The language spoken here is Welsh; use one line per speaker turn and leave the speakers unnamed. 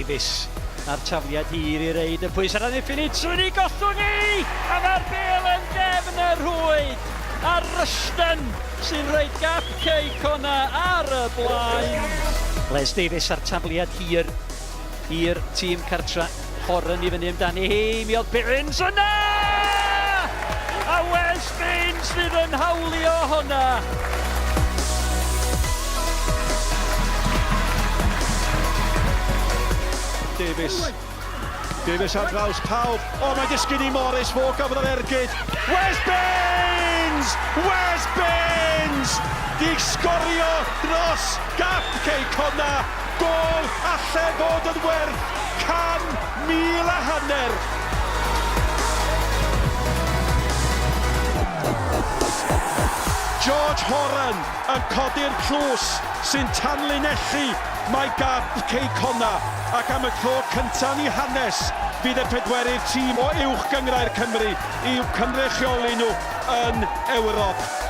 Davies a'r tafliad hir i reid y pwys ar amddiffyn i trwy'n ei gollwng i! A mae'r bel yn gefn y rhwyd! A Rushton sy'n rhoi gap Cei Connah ar y blaen. Les Davies a'r tafliad hir i'r tîm cartra. Horan i fyny amdani hi, mi oedd Baines yna! A Wes Baines fydd yn hawlio hwnna.
Davies. Davies ar draws pawb. O, mae'n disgyn i Morris, fo gafodd yr ergyd. Wes Baines! Wes Baines! Di sgorio dros gap Cei Connah. Gôl alle fod yn werth 150. George Horan yn codi'r tlws sy'n tanlinellu mai gap Cei Connah ac am y tro cyntaf yn ei hanes fydd y pedwerydd tîm o Uwch Gynghrair Cymru i'w cynrychioli nhw yn Ewrop.